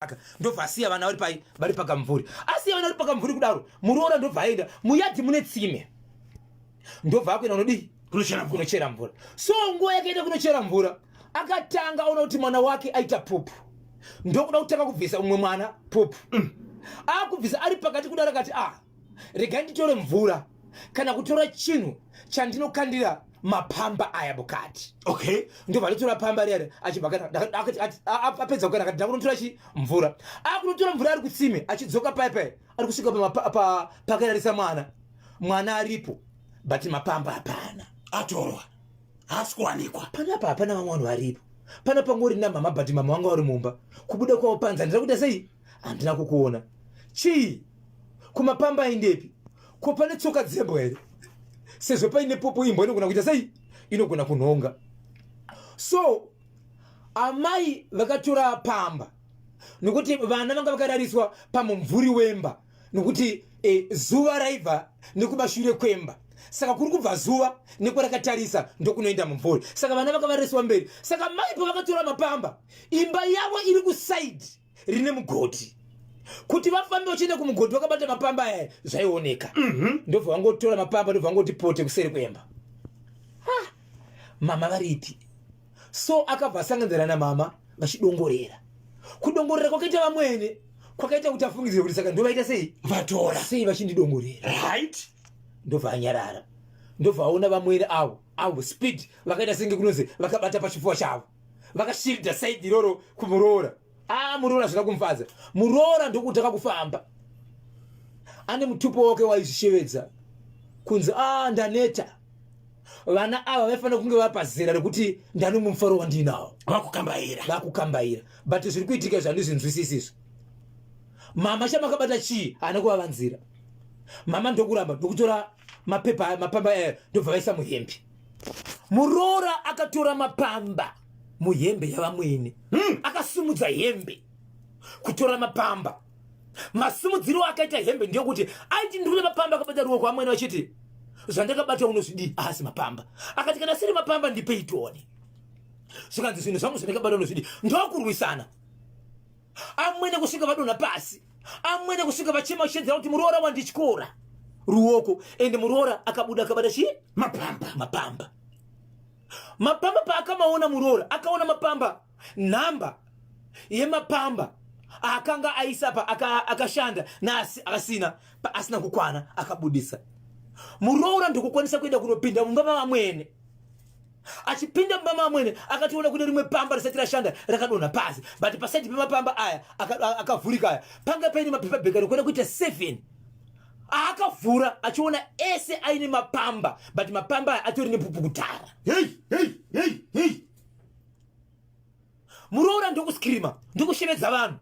Aka ndobva asiya vana vari pai vari pakamvuri. Asiya vana vari pakamvuri kudaro, muroora ndobva aenda muyadhi mune tsime. Ndobva akuenda kunodii? Kunochera mvura. Kunochera mvura. So nguva yakaenda kunochera mvura, akatanga aona kuti mwana wake aita pupu. Ndokuda kutanga kubvisa umwe mwana pupu. Akubvisa ari pakati kudaro akati ah, regai nditore mvura kana kutora chinhu chandinokandira mapamba aya mukati. Okay. Ndobva atotora pamba riya achibva apedza kukana akati ndakunotora chi mvura. Akunotora mvura ari kutsime achidzoka paya paya ari kusvika pakararisa mwana. Mwana aripo but mapamba hapana. Atorwa. Haasi kuwanikwa. Panapa hapana vamwe vanhu varipo. Pana pangori namama but mama vanga vari mumba. Kubuda kwavo panze handina kuita sei? Handina kukuona. Chii? Kumapamba aindepi? Ko pane tsoka dzembwa here? Sezvo paine popo imbwa inogona kuita sei? Inogona kunhonga. So amai vakatora pamba nokuti vana vanga vakarariswa pamumvuri wemba nokuti zuva raibva nekumashure kwemba, saka kuri kubva zuva nekwarakatarisa ndokunoenda mumvuri, saka vana vakavariswa mberi. Saka mai pavakatora mapamba, imba yavo iri kusaidi rine mugodhi, kuti vafambe vachienda kumugodhi vakabata mapamba aya zvaioneka. Ndobva vangotora mapamba, ndobva vangoti pote kuseri kwemba. Mama varipi? So akabva asanganidzana namama vachidongorera. Kudongorera kwakaita vamwene kwakaita kuti afungidzire kuti saka ndovaita sei, vatora sei vachindidongorera. Ndobva anyarara, ndobva aona vamwene avo speed vakaita senge kunonzi vakabata pachipfuwa chavo, vakashirida saidi iroro kumuroora. Muroora zvina kumufadza. Muroora ndokutanga kufamba ane mutupo wake waizvishevedza kunzi ndaneta. Vana ava vaifanira kunge vapazera rekuti ndane mufaro wandinawo, vakukambaira, vakukambaira, but zviri kuitika izvi handizvinzwisisi izvi. Mama chamakabata chii? Haana kuvavanzira. Mama ndokuramba, ndokutora mapepa aya, mapamba aya, ndobva vaisa muhembe. Muroora akatora mapamba muhembe yavamwene. Akasumudza hembe kutora mapamba. Masumudziro akaita hembe ndeyekuti aiti ndikuda mapamba, akabata ruoko amwene vachiti zvandakabata unozvidii? Asi mapamba. Akati kana siri mapamba ndipei tione. Zvikanzi zvinhu zvangu zvandakabata unozvidii? Ndokurwisana amwene kusvika vadonha pasi, amwene kusvika vachema vachishedzera kuti muroora wandityora ruoko. Ende muroora akabuda akabata chii? Mapamba. Mapamba. Mapamba paakamaona muroora akaona mapamba, nhamba yemapamba akanga aisa pa akashanda naasi akasina asina kukwana akabudisa. Muroora ndokukwanisa kuenda kunopinda mumba mavamwene. Achipinda mumba mavamwene akatoona kune rimwe pamba risati rashanda rakadonha pasi, but pasaidi pemapamba aya akavhurika aya panga paine mapepa bheka rikuenda kuita 7 aakavhura achiona ese aine mapamba, but mapamba aya atori nepupu kudhara. Hey, hey, hey, hey. Muroora ndokuskrima, ndokushevedza vanhu,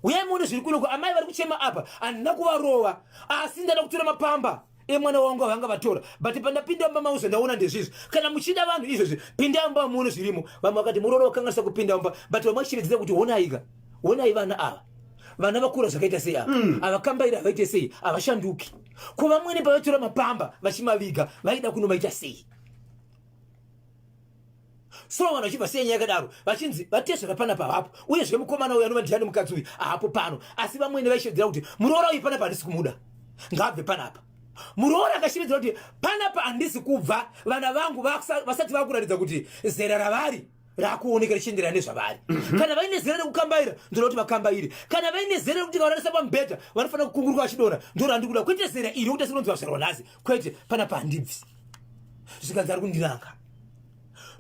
uyai muone zviri kuno, amai vari kuchema apa. Handina kuvarova, asi ndada kutora mapamba emwana wangu avanga vatora, but pandapinda mumba mangu zvandaona ndezvizvi. Kana muchida vanhu izvezvi, pindai mumba muone zvirimo. Vamwe vakati muroora wakanganisa kupinda mumba, but vamwe vachishevedzera kuti honaika, honai vana ava, vana vakura zvakaita sei ava, avakambaira havaite sei, havashanduki. Ko vamwene pavaitora mapamba vachimaviga vaida kunomaita sei? So vanhu vachibva sei nyaya yakadaro, vachinzi vatezvara panapa havapo, uyezve mukomana uyu anova ndiani mukadzi uyu haapo pano, asi vamwene vaishevedzera kuti muroora uyu panapa handisi kumuda, ngaabve panapa. Muroora akashevedzera kuti panapa handisi kubva, vana vangu vasati vakuratidza kuti zera ravari rakuoneka richienderana nezvavari. Kana vaine zera rekukambaira ndoda kuti vakambaire, kana vaine zera rekuti vakararisa pamubhedha vanofanira kukunguruka vachidonha, ndorandiri kuda, kwete zera iri rokuti asinonzi vazvarwa nhasi, kwete, panapa handibvi. Zvikanzi ari kundiranga.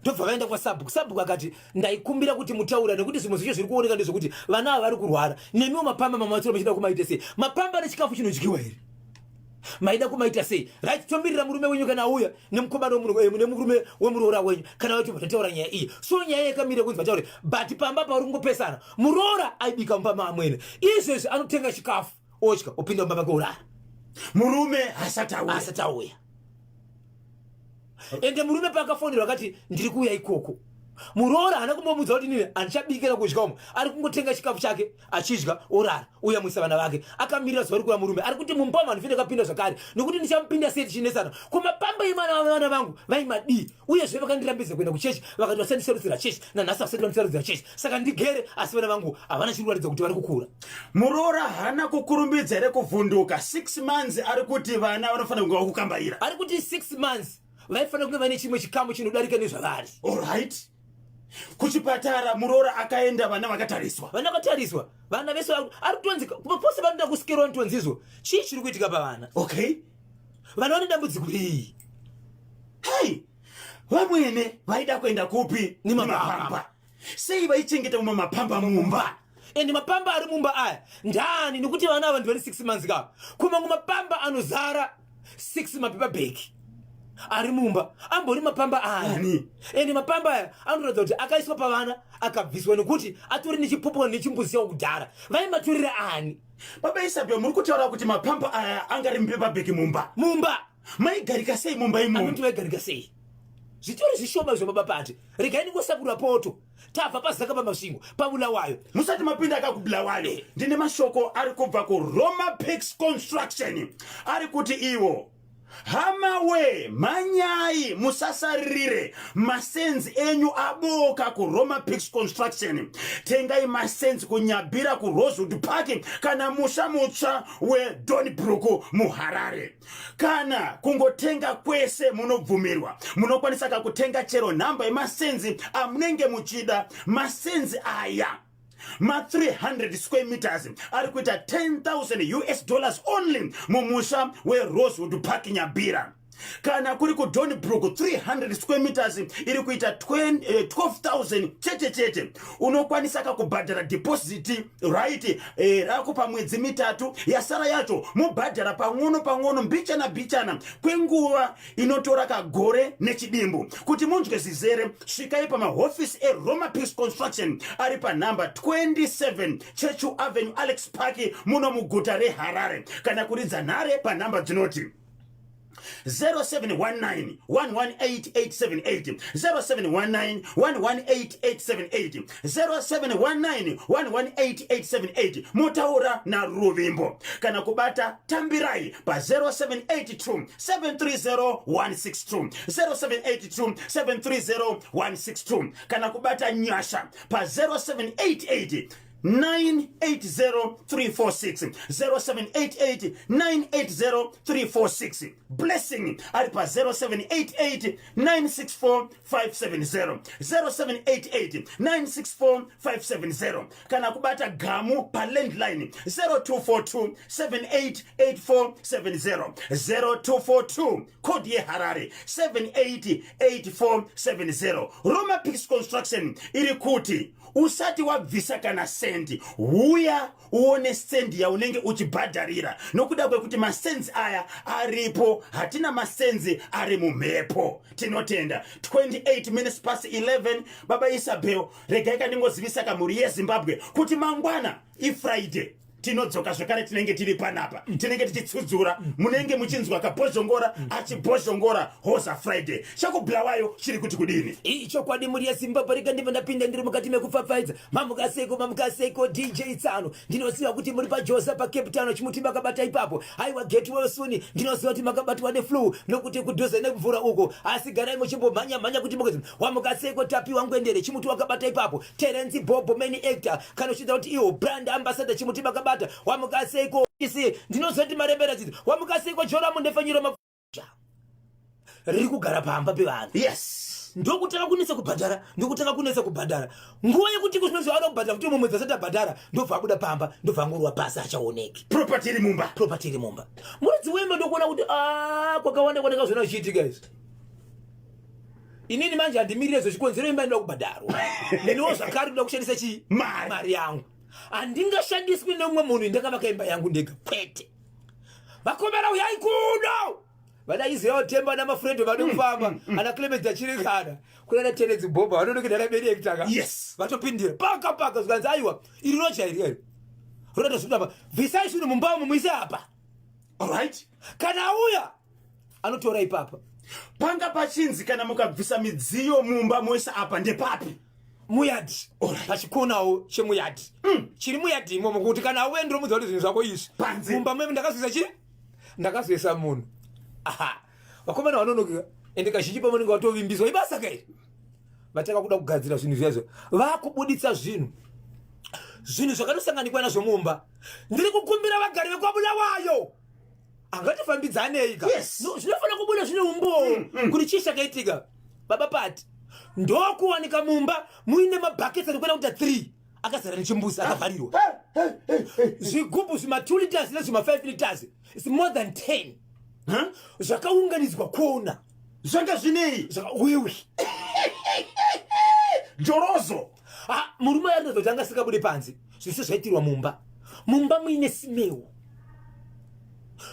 Ndobva vaenda kwasabhuku. Sabhuku akati ndaikumbira kuti mutaura nekuti zvimwe zvacho zviri kuoneka ndezvekuti vana ava vari kurwara, nemiwo mapamba mamatsiro muchida kumaita sei? Mapamba nechikafu chinodyiwa here? Maida kumaita sei? Right, tomirira murume wenyu kana auya nemukomana nemurume wemuroora wenyu, kana vaitobva tataura nyaya iyi. So nyaya yakamira kunzi vataure, but pamba pauri kungopesana. Muroora aibika mumba maamwene, izvezvi anotenga chikafu odya opinda mumba make orara. Murume hasati auya. Asati auya. Ende murume paakafonerwa akati ndiri kuuya ikoko. Muroora haana kumbomudza kuti nini handichabikira kudya umo, ari kungotenga chikafu chake achidya orara, uyamwisa vana vake, akamirira zuva rikuya murume. Ari kuti mumba umu handifinde kapinda zvakare, nekuti ndichamupinda sei tichinesana? Kumapamba emana vana vangu vaimadii? Uyezve vakandirambidza kuenda kuchechi, vakati vasandisarudzira chechi. Nanhasi vasati vandisarudzira chechi, saka ndigere, asi vana vangu havana chiri kuratidza kuti vari kukura. Muroora haana kukurumbidza here kuvhunduka? 6 months, ari kuti vana vanofanira kunge vakukambaira. Ari kuti 6 months vaifanira kunge vaine chimwe chikamu chinodarika nezvavari. Alright, kuchipatara muroora akaenda, vana vakatariswa? Vana vakatariswa, vana vese ari kutonzi pose vanoda kusikerwa nitonzi izvo, chii chiri kuitika pavana? Vana vane dambudziko rei? Hei, vamwene vaida kuenda kupi? Nemapamba. Sei vaichengeta mumwe mapamba mumba? Ende mapamba ari mumba aya ndani? Nekuti vana ava ndivari 6 months ka, kumamwe mapamba anozara 6 mapaper bag ari mumba ambori mapamba aya. Ani? Ende mapamba aya anoratidza kuti akaiswa pavana akabviswa, nekuti atori nechipupwa nechimbuzi chawo kudhara. Vaimatorera ani? Baba Isabel, muri kutaura kuti mapamba aya angari mupaper bag mumba? Mumba. Maigarika sei mumba imomo? Anoti vaigarika sei? Zvitori zvishoma izvo, baba Pati. Regai ndingosakura poto. Tabva paZaka, paMasvingo, paBulawayo. Musati mapinda akakuBulawayo, ndine mashoko ari kubva kuRoma Pix Construction. Ari kuti iwo, hama we, mhanyai, musasaririre. Masenzi enyu aboka kuRoma Pix Construction. Tengai masenzi kuNyabira, kuRosewood Park, kana musha mutsva weDonnybrook muHarare. Kana kungotenga kwese munobvumirwa. Munokwanisa kakutenga chero nhamba yemasenzi amunenge muchida. Masenzi aya ma300 square meters ari kuita 10,000 US dollars only mumusha weRosewood Park, Nyabira. Kana kuri kuDonnybrook, 300 square meters iri kuita 12,000 chete chete. Unokwanisa kakubhadhara deposit, right, rako pamwedzi 3, yasara yacho mobhadhara pang'ono pang'ono, mbichana bichana, kwenguva inotora kagore nechidimbu. Kuti munzwe zizere, svikai pamahofisi eRoma Peace Construction ari panhamba 27 Churchill Avenue, Alex Park, muno muguta reHarare, kana kuridza nhare panhamba dzinoti 0719 118878, 0719 118878, 0719 118878. Motaura naRuvimbo, kana kubata Tambirai pa0782 730 162, 0782 730 162, kana kubata Nyasha pa0788 980346, 0788 980346. Blessing ari pa0788 964 570, 0788 964 570, kana kubata Gamu palandline 0242 788470, 0242, code yeHarare, 788470. Roma Pix Construction iri kuti usati wabvisa kana sendi, huya uone sendi yaunenge uchibhadharira, nokuda kwekuti masenzi aya aripo. Hatina masenzi ari mumhepo. Tinotenda. 28 minutes past 11. Baba Isabel, regai kandingozivisa kamhuri yeZimbabwe kuti mangwana iFriday, tinodzoka zvekare. Tinenge tiri panapa, tinenge tichitsudzura, munenge muchinzwa kabhozhongora achibhozhongora. Hoza Friday, chakuBulawayo chiri kuti kudini? Ichokwadi, mhuri yeZimbabwe, rega ndibva ndapinda ndiri mukati mekupfapfaidza. Mamukaseko, mamukaseko, DJ Tsano. Ndinoziva kuti muri paJoza, paCape Town. Chimuti makabata ipapo. Haiwa, get well soon. Ndinoziva kuti makabatwa neflu, nokuti kudhuze nemvura uko, asi garai muchimbomhanya mhanya kuti mukuzi. Wamukaseko, Tapiwa Ngwendere. Chimuti wakabata ipapo. Terenzi Bobo, main actor, kana uchiita kuti iwo brand ambassador. Chimuti makabata. Wamukaseko isi, ndinoziva kuti marembera dzidzi. Wamukaseko, Joramu Ndefanyiro. Riri kugara pamba pevanhu. Ndokutanga kunetsa kubhadhara, ndokutanga kunetsa kubhadhara. Nguva yekuti kuzvinonzi vada kubhadhara kuti mumwedzi asati abhadhara, ndobva abuda pamba, ndobva angorwa pasi, achaoneki. Property iri mumba. Property iri mumba. Muridzi wemba ndokuona kuti a kwakawanda kwandakazviona zvichiitika izvi. Inini manje handimirire zvechikonzero, imba inoda kubhadharwa. Neniwo zvakare ndoda kushandisa chii? Mari. Mari yangu handingashandiswi neumwe munhu. Ndakavaka imba yangu ndega, kwete. Vakomera, uyai kuno. Vana Israel Temba namafuredo vade kufamba, ana Clement Achirikana, kuna na Tenedzi Bhobha vanonokenda naberektaka. Vatopindira paka paka, zvikanzi aiwa, iri roja iri iri roda zvinhu apa, bvisai zvinhu mumba umu muise apa. Alright. Kana auya anotora ipapa. Panga pachinzi kana mukabvisa midziyo mumba moisa apa ndepapi? Muyadhi, pachikonawo chemuyadhi. Chiri muyadhi imomo, kuti kana auya ndiromudza kuti zvinhu zvako izvi Panze. Mumba meme ndakazoisa chi ndakazoisa munhu. Aha, vakomana vanonokeka, ende kazhinji pavanenge vatovimbiswa ibasa kairi, vatanga kuda kugadzira zvinhu zviyazvo, vakubuditsa zvinhu zvakatosanganikwa nazvo mumba. Ndiri kukumbira vagari vekwaBulawayo, angatifambidzanei ka. No, zvinofanira kubuda zvine umbowo kuti chii chakaitika. Baba Pati, ndokuwanika mumba muine mabhakets anokwana kuita 3 akazara nechimbuzi, akavharirwa zvigubhu zvima 2 liters nezvima 5 liters. It's more than 10 Huh? zvakaunganidzwa kona. Zvanga zvinei? Wewe. Jorozo. Ah, murume ari kuti anga asingabude panze, zvese zvaitirwa mumba, mumba muine smell.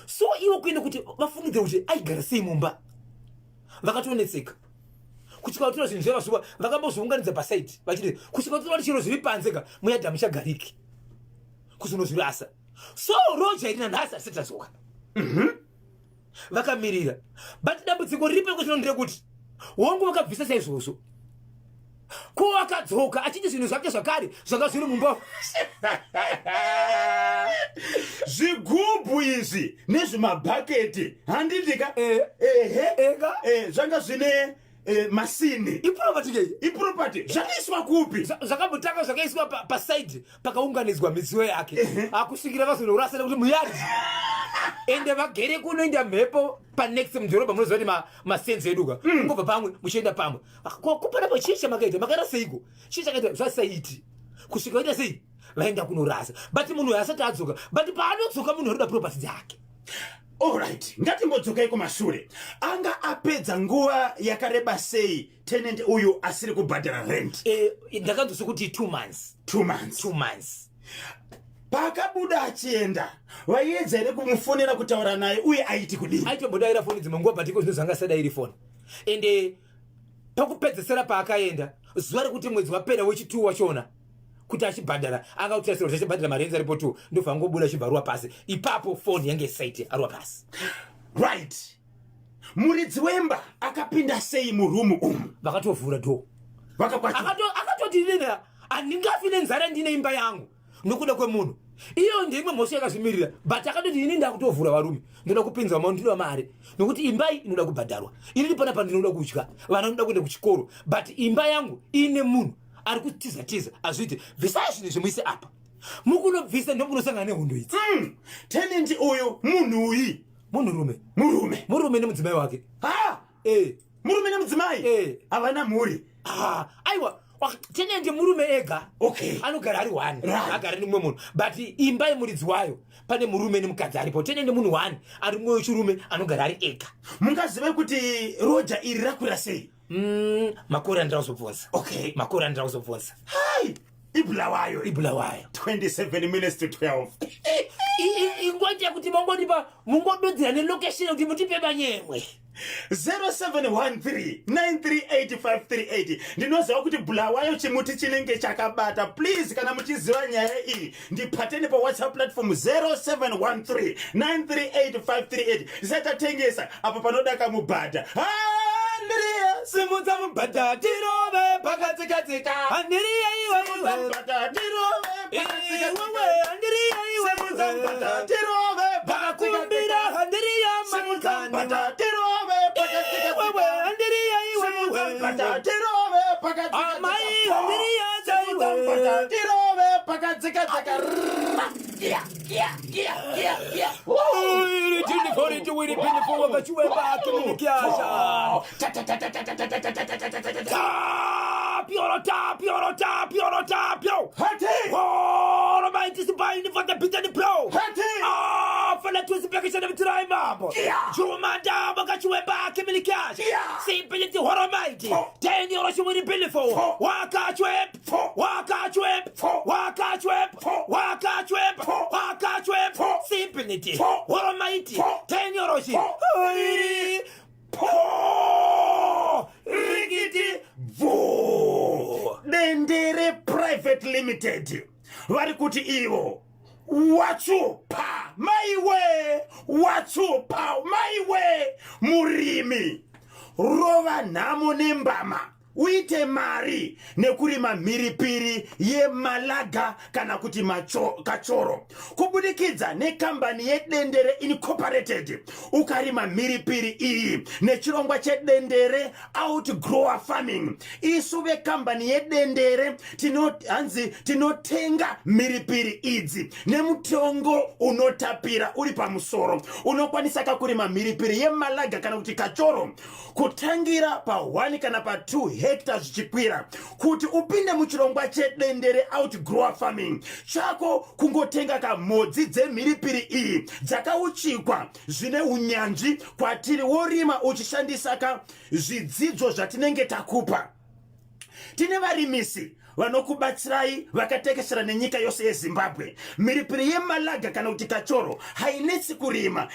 So ivo kuenda kuti vafungidzire kuti aigara sei mumba, vakatonetseka kusvika vatora zvinhu zvevasuva, vakambozviunganidza pasaidi, vachiti kusvika vatora kuti chero zviri panze ka muyadhi hamuchagariki, kuzonozvirasa. So roja iri nanhasi asati radzoka. Vakamirira, but dambudziko riripo iko zvino nderekuti wangu vakabvisa saizvozvo, ko akadzoka achiti zvinhu zvake zvakare zvanga zviri mumba. Zvigubhu izvi nezvimabhaketi, handiti ka? Eh. Ehe. Ega. Zvanga zvine masini. Iproperty kei? Iproperty zvakaiswa kupi? Zvakambotanga zvakaiswa pasaidi pakaunganidzwa midziyo yake, akusvikira vazonorasa nekuti muyadhi ende vagere kunoenda mhepo panext mudhorobha. Munoziva kuti masenzi edu ka, kungobva pamwe muchienda pamwe. Kupanapo chii chamakaita? Makaraseiko? Chii chakaita zvasaiti kusvika vaita sei, vaenda kunorasa? But munhu uyu asati adzoka, but paanodzoka munhu arikuda property dzake. Alright, ngatimbodzokai kumashure. Anga apedza nguva yakareba sei tenant uyu asiri kubhadhara rent? Ndakanzwa sekuti 2 months. 2 months? 2 months. Paakabuda achienda, vaiedza here kumufonera kutaura naye, uye aiti kudini? Aitombodaira foni dzimwe nguva, but iko zvino zvanga asadairi foni. Ende pakupedzesera paakaenda, zuva rekuti mwedzi wapera wechi2 wachona kuti achibhadhara, anga kutarisira kuti achibhadhara marenzi aripo 2, ndobva angobuda achibva aruwa pasi ipapo. Foni yange isaiti, aruwa pasi. Right, muridzi wemba akapinda sei murumu umu? Vakatovhura door. Vakakwatura. Akatoti inini handingafi nenzara, ndine imba yangu nokuda kwemunhu. Iyo ndeimwe mhosva yakazvimirira, but akatoti ini ndakutovhura, varume, ndoda kupinza mao, ndinoda mari nokuti imba iyi inoda kubhadharwa. Inini panapa ndinoda kudya, vana vanoda kuenda kuchikoro, but imba yangu ine munhu ari kutiza tiza. Azviiti, bvisai zvinhu zvimuise apa. Mukunobvisa ndomukunosangana nehondo idzi. Tenant uyu munhuyi? Munhurume. Murume? Murume nemudzimai wake. Ha. E. Murume nemudzimai? Eh. Havana mhuri? Ah, aiwa, tenant murume ega. Anogara ari one. Agara nemumwe munhu, but imba yemuridzi wayo pane murume nemukadzi aripo. Tenant munhu one ari mumwe wechirume anogara ari ega. Mungazive kuti roja iri rakwira sei? Makore andira kuzobvunza. Makore andira kuzobvunza. Hai, iBulawayo. IBulawayo. 27 minutes to 12. Ingoti yekuti mongodipa, mungodudzira nelocation kuti mutipe manyemwe. 0713938538. Ndinoziva kuti Bulawayo chimuti chinenge chakabata. Please, kana muchiziva nyaya iyi, ndipateni paWhatsApp platform 0713938538. Zisati apo panoda kamubhadha. Andiriya. Simudza mubhadha tirove pakatsikatsika. Andiriya iwe. Simudza mubhadha tirove. Iwewe, andiriya. Simudza iwe. Mubhadha tirove. Vakakumbira andiriya. Simudza Maikani. mubhadha tirove. Iwewe, andiriya. Simudza iwewe. mubhadha tirove. Amai, andiriya. Simudza Dzaiwe. mubhadha tirove pakadzikadzika. Kia, kia, kia, kia, kia. Iri tini fori tiwiri pini fo wakachiwemba kiminikyasha. Ta, ta, ta, ta, ta, ta, ta, ta, ta, ta, ta, ta, ta, ta. Tapio, tapio, tapio, tapio. Hati! Oh, mighty bind for the beaten blow. Hati! Ah, for the twist back in the try mambo. Jumanda wakachiwemba kiminikyasha. Simply the horomighty. Fo. Ten euro shiwiri pini fo. Fo. Wakachwemp. Fo. Wakachwemp. Fo. Wakachwemp. Fo. Wakachwemp. Fo. Wakachwemp. Fo. Simply Fo. horomighty. Fo. 10 euro shi. Fo. Iri. Po! Rikiti bvu! Dendere Private Limited vari kuti ivo wachupa maiwe, wachupa maiwe, murimi. Rova nhamo nembama uite mari nekurima mhiripiri yemalaga kana kuti macho, kachoro kubudikidza nekambani yeDendere Incorporated. Ukarima mhiripiri iyi nechirongwa cheDendere Outgrower Farming, isu vekambani yeDendere hanzi tinotenga mhiripiri idzi nemutengo unotapira uri pamusoro. Unokwanisa kakurima mhiripiri yemalaga kana kuti kachoro kutangira pa1 kana pa2 hectare zvichikwira. Kuti upinde muchirongwa cheDendere Outgrower Farming, chako kungotenga kamhodzi dzemhiripiri iyi dzakauchikwa zvine unyanzvi kwatiri, worima uchishandisa ka zvidzidzo zvatinenge takupa. Tine varimisi vanokubatsirai vakatekeshera nenyika yose yeZimbabwe. Mhiripiri yemalaga kana kuti kachoro hainetsi kurima.